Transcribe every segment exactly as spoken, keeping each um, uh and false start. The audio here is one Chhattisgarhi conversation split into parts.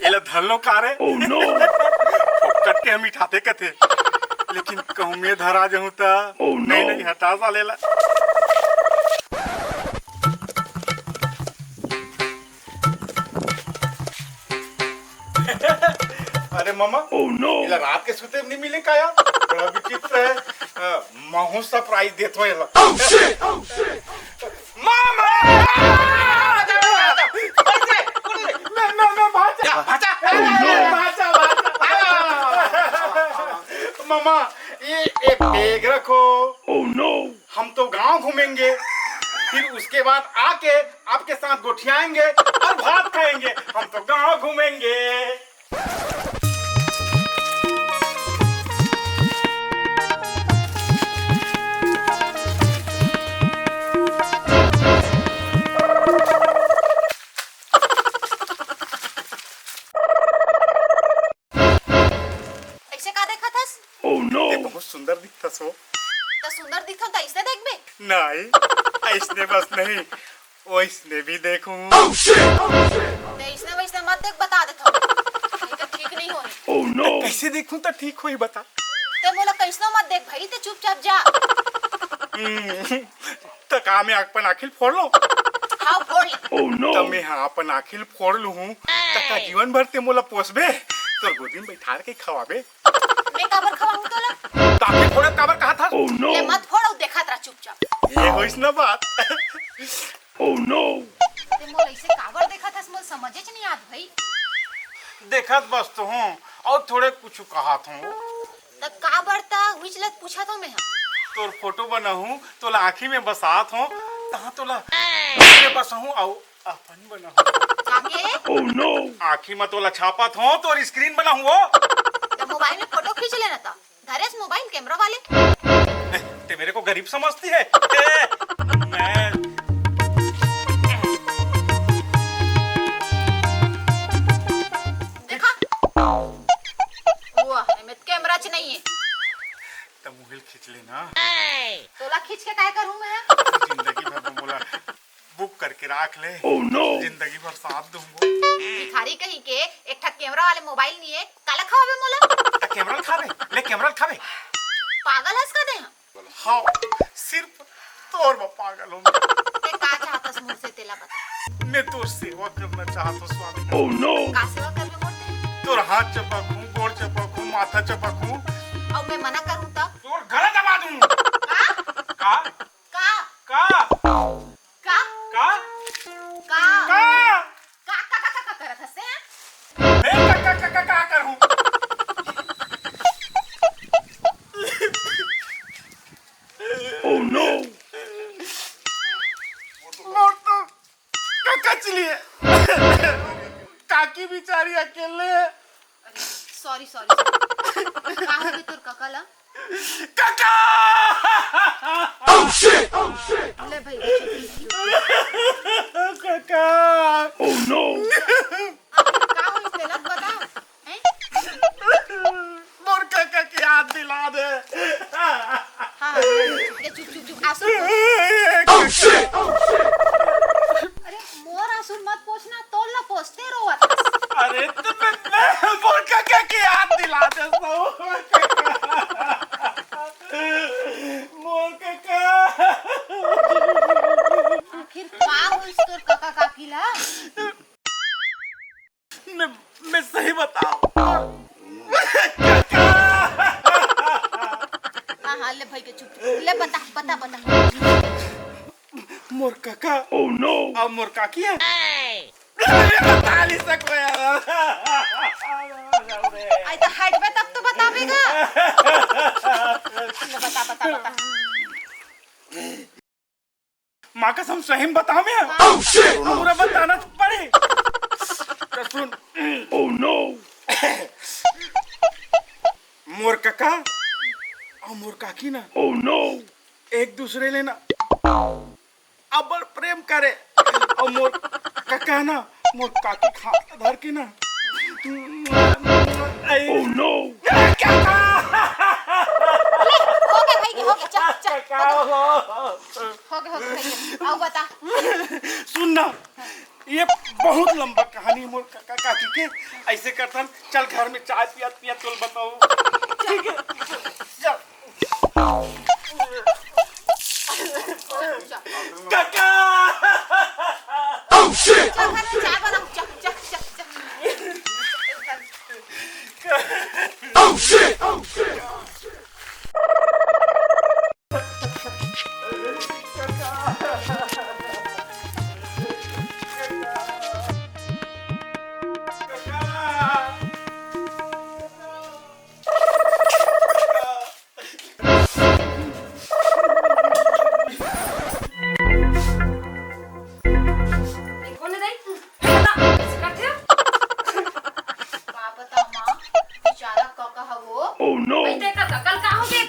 एला धर लो का रे? Oh no! फोकट के हम मिठाथे कथे, लेकिन कहूँ मैं धरा जाहूँ त? Oh no! नहीं, नहीं, हटा साले ला। अरे मामा, Oh no! एला रात के सुते नहीं मिले का यार? बड़ा विचित्र है। अ, महू surprise देत हो एला। Oh shit! Oh shit! मामा! मैं, मैं, मैं भांचा। भांचा? Oh no! भांचा, भांचा। मामा, ये एक bag रखो। Oh no! हम तो गांव घूमेंगे, फिर उसके बाद आके आपके साथ गोठियाएंगे और भात खाएंगे। हम तो गांव घूमेंगे। ऐसे का देखत हस? Oh no! ते बहुत सुंदर दिखत हस हो। त सुंदर दिखत हस त ऐसे देखबे? नहीं, ऐसने बस नहीं, वैसने भी देखूं। Oh shit! Oh shit! ते ऐसने वैसने मत देख, बता देत हूँ, नहीं तो ठीक नहीं होही। Oh no! कैसे देखूं त ठीक होही, बता। ते मोला कैसनो मत देख भाई, ते चुपचाप जा। हम्म, त का मैं अपन आँखी ल फोड़ लूं? हाँ, फोड़ ले। Oh no! त मैं हा अपन आँखी ल फोड़ लूं हूँ, त का जीवन भर ते मोला पोसबे? तोर गोदी में बैठार के खवाबे? मैं काबर खवाहूँ तोला? त आँखी फोड़े काबर कहा था? Oh no! ले मत फोड़, अउ देखत रह चुपचाप। ये होइस ना बात। Oh no! ते मोला ऐसे काबर देखत हस, मोला समझेच नहीं आत भाई। देखत बस तो हूँ, अउ थोड़े कुछ कहत हूँ। त काबर त हुइच लत पूछत हूँ मैं हा। तोर फोटो बनाहूँ, तोला आँखी में बसात हूँ, तहाँ तोला आँखी में बसाहूँ, अउ अपन बनाहूँ। काके? Oh no! आँखी में तोला छापत हूँ, तोर screen बनाहूँ वो। त मोबाइल में फोटो खींच लेना था। धरेस मोबाइल कैमरा वाले। ते मेरे को गरीब समझती है? ए, मैं देखा? वाह, एमे कैमरा च नहीं है। त मोहिल खींच लेना। तोला खींच के काय करूँ मैं? जिंदगी भर में बोला, book करके राख ले। Oh no! जिंदगी भर साथ दूंगो। भिखारी कहीं के, एक ठा कैमरा वाले मोबाइल नहीं है, काला खवाबे मोला? त कैमरा ल खाबे, ले कैमरा ल खाबे। पागल हस का दे? हाँ, सिर्फ तोर बर पागल हूँ। ते का चाहतस मोर से, तेला बता। मैं तोर सेवा करना चाहत हूँ स्वामी। Oh no! का सेवा करबे मोर ते? तोर हाथ चपकूं, गोड़ चपकूं, माथा चपकूं। अउ मैं मना करूं त? तोर गला दबा दूं। का? का? का? का? का? का? का? का? का, का, का, का, का करत हस, हैं? मैं का, का, का, का, का करूं? Oh no! मोर तो कका चलिए। काकी बिचारी अकेले। अरे, sorry, sorry, sorry। का होगे तोर कका ला? कका! Oh shit! Oh shit! ले भाई, चुप, चुप, चुप। कका! Oh no! आखिर का होइस तेला बता, हैं? मोर कका के याद दिला दे। हाँ, हाँ, ये चुप, चुप, चुप, आंसू पोंछ। Oh shit! Oh shit! अरे, मोर आंसू मत पोंछना, तोर ला पोंछते रोवत हस। अरे, तो मैं, मैं मोर कका के याद दिला दे, सो। मोर कका। आखिर का होइस तोर कका काकी ला? मैं, मैं सही बताऊं। हाँ, हाँ, ले भाई के चुप, चुप। ले बता, बता, बता। मोर कका। Oh no! अब मोर काकी है। अरे, बता नहीं सको यार। आई तो हटबे तब तो बताबे गा। ले बता, बता, बता। माँ कसम सही में बतावे। Oh shit! हमरा बताना तो पड़े। तो सुन। Oh no! मोर कका अउ मोर काकी ना, oh no, एक दूसरे ले ना अब्बड़ प्रेम करे। अउ मोर कका ना मोर काकी के हाथ धर के ना, आई। Oh no! ले, हो गया भाई, हो गया, चल। चल, का हो? हो गए, हो गए, हो गए। आओ बता। सुन ना, ये बहुत लंबा कहानी मोर काका काकी के। ऐसे करथन, चल घर में चाय पियत पियत तोल बताओ। ठीक है, चल। काका! Oh shit! चल, घर में चाय बनाओ, चल, चल, चल, चल। Oh shit! Oh shit! ए, कौन है दाई? बता, कैसे करते हो? का पता माँ, बेचारा काका ह वो। Oh no! भाई, तेरे का कका ल का हो गया?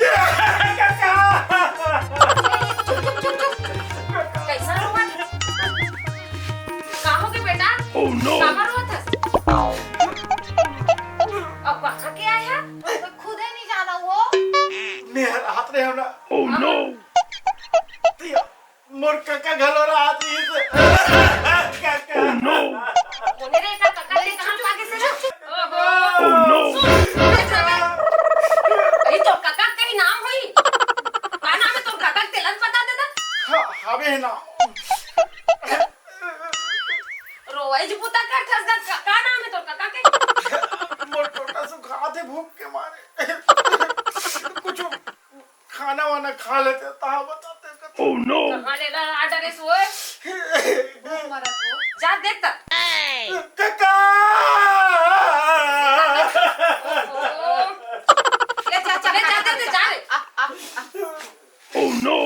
चुप, चुप, चुप, चुप। कैसा रोवत है? का हो गया बेटा? Oh no! काबर रोवत है? अब कहाँ के आए हैं? मैं खुद ही नहीं जाना वो। मैं हाथ रहे हो ना। Oh no! मोर कका घलो राहत रहिस। कका। Oh no! कोने रे का कका रे, कहाँ पागे से रे? ओहो। Oh no! सुन, सुन, सुन। अरे तोर कका के ही नाम होई। का नाम है तोर कका के, तेला पता दे दा। हाँ, हवे ना। रोवाई जी पुता कर थस दा, का, का नाम है तोर कका के? मोर टोटा सुखात हे भूख के मारे। कुछ खाना वाना खा लेते, तहाँ बताते कते। Oh no! कहाँ ले ला आ डरेस ओए? भूख मरत हो। जा देख त। कका! ओहो। ले जा, जा, ले जा, खा, दे, दे, खा, जा रे। आ, आ, आ। Oh no!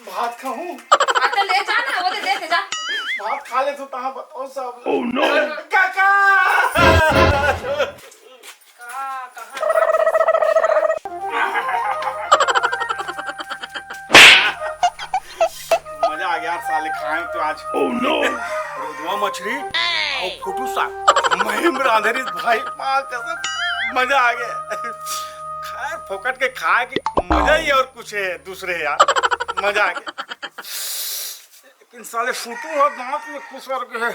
भात खाहूँ? हाँ, तो ले जा ना, वो दे, दे, दे जा। भात खा ले तो तहाँ बताओ सब। Oh no! कका! का, कहाँ बात है? मजा आ गया यार, साले खाए तो आज। Oh no! रोधवा मछली और फुटू साग, महीम रांधरी भाई, माँ कसम, मजा आ गया। खैर, फोकट के खाए के मजा ही और कुछ है दूसरे यार, मजा आ गया। लेकिन साले फुटू हो दांत में खुश करके है।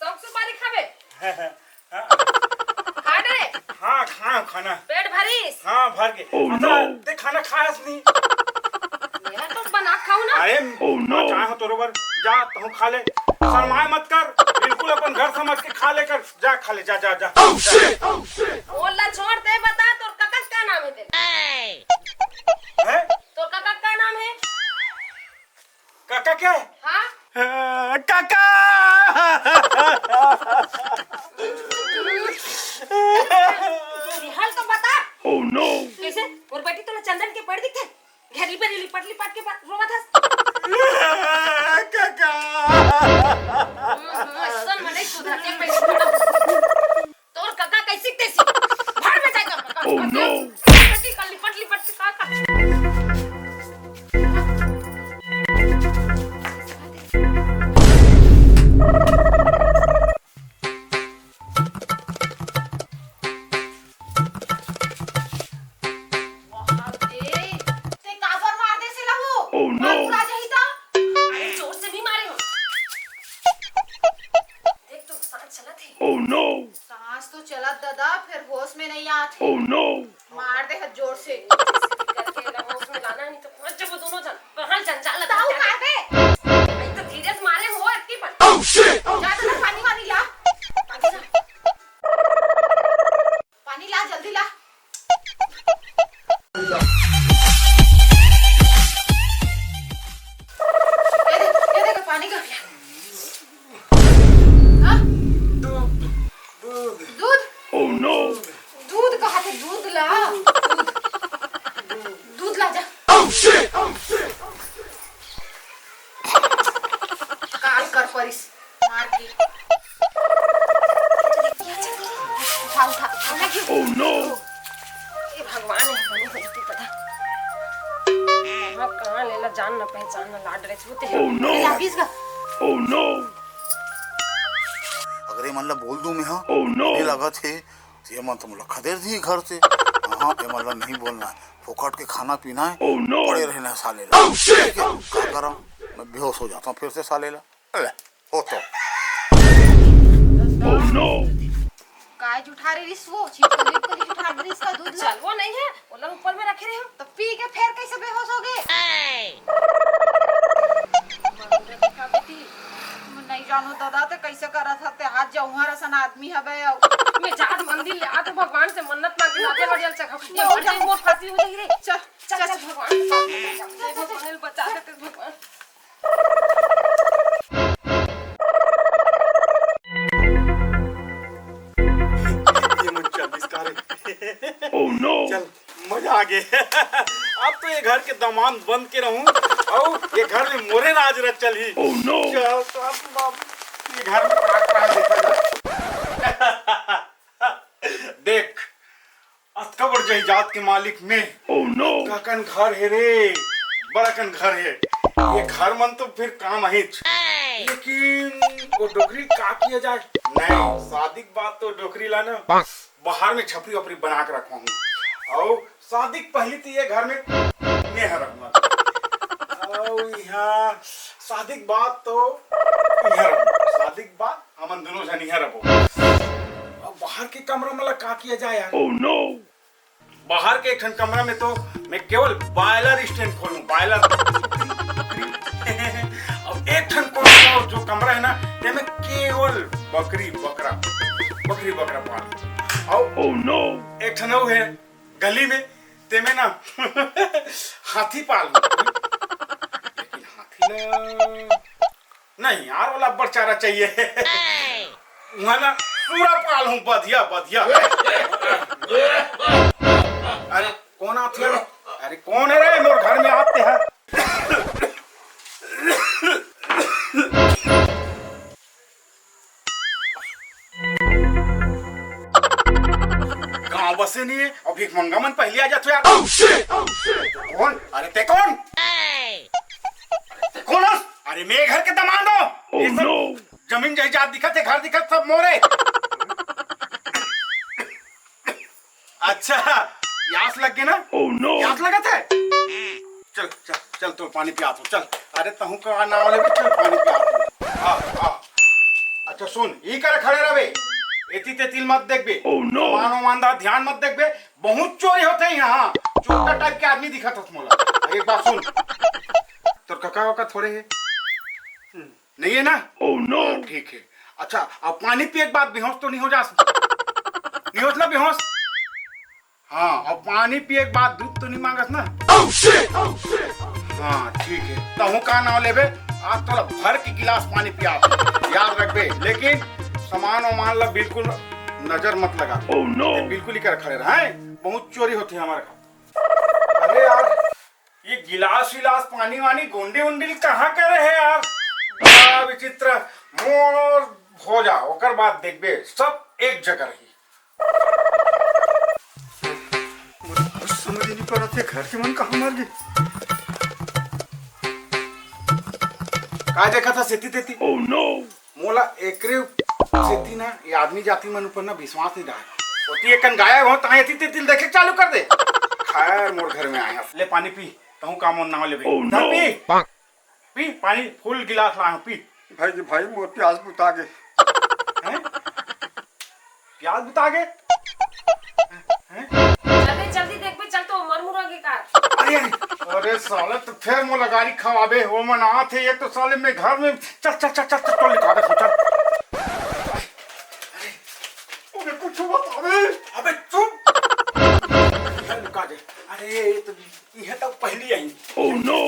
सब सुपारी खाबे? हाँ। खा डरे? हाँ, खाए हो खाना। पेट भरिस? हाँ, भर के। Oh अच्छा, no! ते खाना खायस नहीं? यह तो बना खाऊ ना। अरे, Oh no! चाहे हो तोरो बर, जा, तहूँ खा ले। शर्माए मत कर, बिल्कुल अपन घर समझ के खा ले कर। जा, खा ले, जा, जा, जा। Oh shit! Oh shit! ओला छोड़ दे, बता, तोर कका का नाम है तेरे? हैं? तोर कका का नाम है? काका के? हाँ? अ, काका! निहाल तो बता। Oh no! कैसे? मोर बेटी तोला चंदन के पेड़ दिखथे? घेरी बेरी लिपट लिपट के बा-, रोवत हस। काका! हम्म, हम्म, अइसन में नहीं सुधरते, मैं छोड़ब। तोर कका कैसी तैसी। भाड़ में जाए तोर कका। Oh no! बेटी का लिपट लिपट के का कर। बाप रे, ते काबर मार दे सिला वो? Oh no! मार पूरा जही ता। अरे जोर से नहीं मारे हो। देख तो सांस चलत है। Oh no! सांस तो चलत दादा, फिर होश में नहीं आत है। Oh no! मार दे हथ जोर से। करके ना होश में लाना, नहीं तो पहुंच जब दोनों जन। कहाँ जंजाल लगा ताऊ दिया? कहाँ पे? भाई तो धीरे से मारे हो अतकी पर। Oh shit! जा दादा पानी वानी ला। पानी ला। पानी ला, जल्दी ला। ये दे, ये दे, पानी का। हाँ? दूध। Oh no! दूध कहा थे, दूध ला। दूध। दूध ला जा। Oh shit! Oh shit! काल कर परिस। मार के। उठा, उठा, उठा। Oh no! हे भगवान, हे भगवान, हे तू पता। कहाँ, कहाँ लेला जान ना पहचान ना लाड रहे छूते। Oh no! ले जा, पीस गा। Oh no! अगर ये मन ला बोल दूं मैं, हाँ? Oh no! ये लगा थे, ये मन तो मोला खदेड़ दी घर से। हाँ, ये मतलब नहीं बोलना है। फोकट के खाना पीना है, Oh no! पड़े रहना है साले ला। Oh shit! ठीक है? क्या करा? मैं बेहोश हो जाता हूँ फिर से साले ला। ले, हो तो। Oh no! काय जुठा रहे रिस वो, छिपकली, छिपकली जुठा रहे रिस का दूध ला। चल, वो नहीं है, वो लोग ऊपर में रखे रहे हो। तो पी के फिर कैसे बेहोश हो गए? मंदिर दिखा बेटी, मैं नहीं जानू दादा, ते कैसे करत हते, हाथ जौहर असन आदमी हवे। अउ मैं जात मंदिर ले आत भगवान से मन्नत मांग के नारियल वारियल चढ़ाओ। ये मर जाए, मोर फांसी हो जाई रे। चल, चल, चल, चल। भगवान, भगवान बचा देते भगवान। ये मन चल दिस का रे। Oh no! चल, मजा आ गया। अब तो ये घर के दामाद बन के रहूं और ये घर में मोरे राज रच चलही। Oh no! चल, तो अब, अब ये घर में का, का देखा जाए। देख, अतका बड़ जायदाद के मालिक में। Oh no! अतका कन घर हे रे, बड़ा कन घर हे। ये घर मन तो फिर काम आहिच, लेकिन वो डोकरी का किया जाए? नहीं, शादी के बाद तो डोकरी ला ना बाहर में छपरी वपरी बना के रखवाहूँ। अउ शादी के पहली तो ये घर में मेंहा रहूँगा। अउ यहाँ शादी के बाद तो इहाँ रहूँगा। शादी के बाद हमन दोनों झन इहाँ रहबो। अब बाहर के कमरा मन ला का किया जाए यार? Oh no! बाहर के एक ठन कमरा में तो मैं केवल बॉयलर स्टैंड खोलूं, बॉयलर। अब एक ठन कमरा, जो कमरा है ना, तेमे केवल बकरी बकरा, बकरी बकरा पाल। और Oh no! एक ठन अउ है गली में, तेमे ना हाथी पाल। लेकिन हाथी ना नहीं यार, वाला अब्बड़ चारा चाहिए। वहाँ ना पूरा पाल हूँ, बधिया, बधिया। अरे, कौन आत हे? अरे, कौन है रे? मोर घर में आते हैं। गांव बसे नहीं है और भीख मंगा मन पहले आ जाते यार। Oh shit! Oh shit! कौन? अरे, ते कौन? अरे, ते कौन हस? अरे, मैं घर के दामाद हूँ। Oh ये सब no! जमीन जायदाद दिखत है, घर दिखत, सब मोरे। अच्छा, प्यास लग गए ना? Oh no! प्यास लगत है? चल, चल, चल, तो पानी पिया तू, चल। अरे, तहूँ का नाव लेबे, चल, पानी पिया तू। हाँ, हाँ। अच्छा, सुन, ई करे खड़े रहबे, एती तेती ल मत देखबे। Oh no! सामान वामान दा ध्यान मत देखबे, बहुत चोरी होते हैं यहाँ। चोर का टाइप के आदमी दिखत हस मोला। एक बात सुन, तोर कका वका थोड़े है? नहीं है ना? Oh no! हाँ, ठीक है। अच्छा, अब पानी पिए के बाद बेहोश तो नहीं हो जास? नहीं होत ना बेहोश? हाँ, अब पानी पिए के बाद दूध तो नहीं मांगस ना? Oh shit! Oh shit! हाँ, ठीक है। तहूँ का नाव लेबे? आज तोला भर के गिलास पानी पिया, याद रखबे। लेकिन सामान वामान ला बिल्कुल नजर मत लगा। Oh no! बिल्कुल ही कर खड़े रहा है, बहुत चोरी होती है हमारे घर। अरे यार, ये गिलास विलास, पानी वानी, गुंडी उंडी कहाँ करे है यार? बड़ा विचित्र। मोर हो जा, ओकर बाद देखबे, सब एक जगह रही। मोर कुछ समझ नहीं पड़त हे, घर के मन कहाँ मर गए? का देखत हस एती तेती? Oh no! मोला एकरे सेती ना, ये आदमी जाति मन ऊपर ना विश्वास नहीं रहा। ओती एकन गायब हो, तहाँ एती तेती देखे चालू कर दे। खैर, मोर घर में आए हस। ले पानी पी, तहूँ का मोर नाव लेबे। Oh no! पी, पी, पानी full गिलास लाए हूँ, पी। भाई जी, भाई, मोर प्यास बुता गे। हैं? प्यास बुता गे? हैं? चल बे, जल्दी देख बे, चल तो मर मुरा गे का। अरे, अरे, अरे साले, तो फिर मोला गारी खवाबे, वो मन आत हे, ये तो साले मैं घर में, चल, चल, चल, चल, चल, चल, निकाल दे, चल। अरे, कुछ मत, अबे। अबे, चुप। चल, निकाल दे। अरे, ये तो, ये तो पहली आई। Oh no!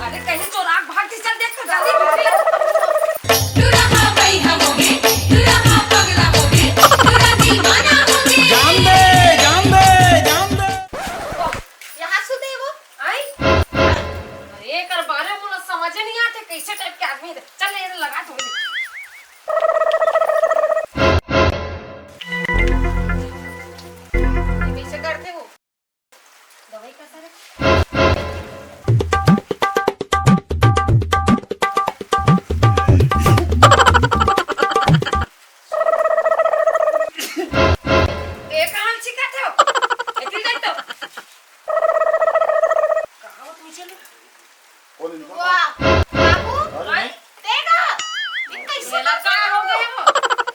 अरे कहीं चोराक भाग के चल देख तो जल्दी ढूंढ ले। दुल्हा भाई हम हो गए, दुल्हा पगला हो गए, दुल्हा दीवाना हो गए। जान दे, जान दे, जान दे। वाह, यहाँ सुते वो, आई? अरे एकर बारे में मोला समझे नहीं आते, कैसे टाइप के आदमी हे। चल ये लगा दो। ये कैसे करते हो? दवाई का सर? वाह, बाबू, अरे नहीं। तेगा, ये कैसे एला का हो गए हो?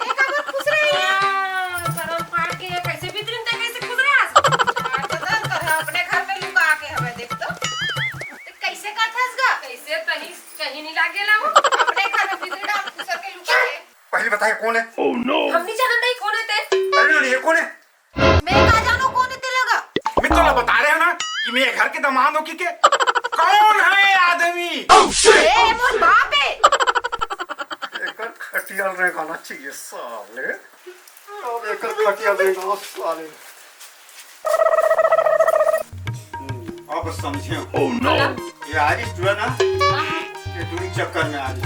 एका बार खुश रहे। हाँ, करम फाड़ के, कैसे भीतरी में ते कैसे खुश रहे आज? हाँ, तो दर कर, अपने घर में लुका के हमें देख तो। ते कैसे कथस गा? कैसे तही, कहीं नहीं लागेला वो। अपने घर में भीतरी डाल, खुश के लुका के। पहले बताए कौन है? हमनी जानन नहीं कौन है ते। अरे नहीं, ये कौन है? मैं का जानो कौन है तेला गा? मैं तो बता रहे हो ना कि मैं ये घर के दामाद हूँ कि के। कौन है ये आदमी? ए, मोर बाप है। एकर खटिया रेंगाना चाहिए साले। अब एकर खटिया रेंगाओ साले। हम्म, अब समझे हो। ये आरिस टूरा ना, ये टूरी चक्कर में आ रही।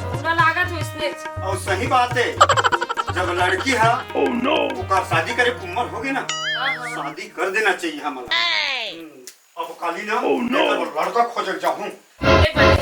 पूरा लागत हो इसने। और सही बात है, जब लड़की है, ओकर शादी करे के उम्र हो गई ना, हाँ, हाँ। शादी कर देना चाहिए हमारा। हम्म, अब काली ना, मैं तो लड़का खोजल जाहूँ। ए, पहले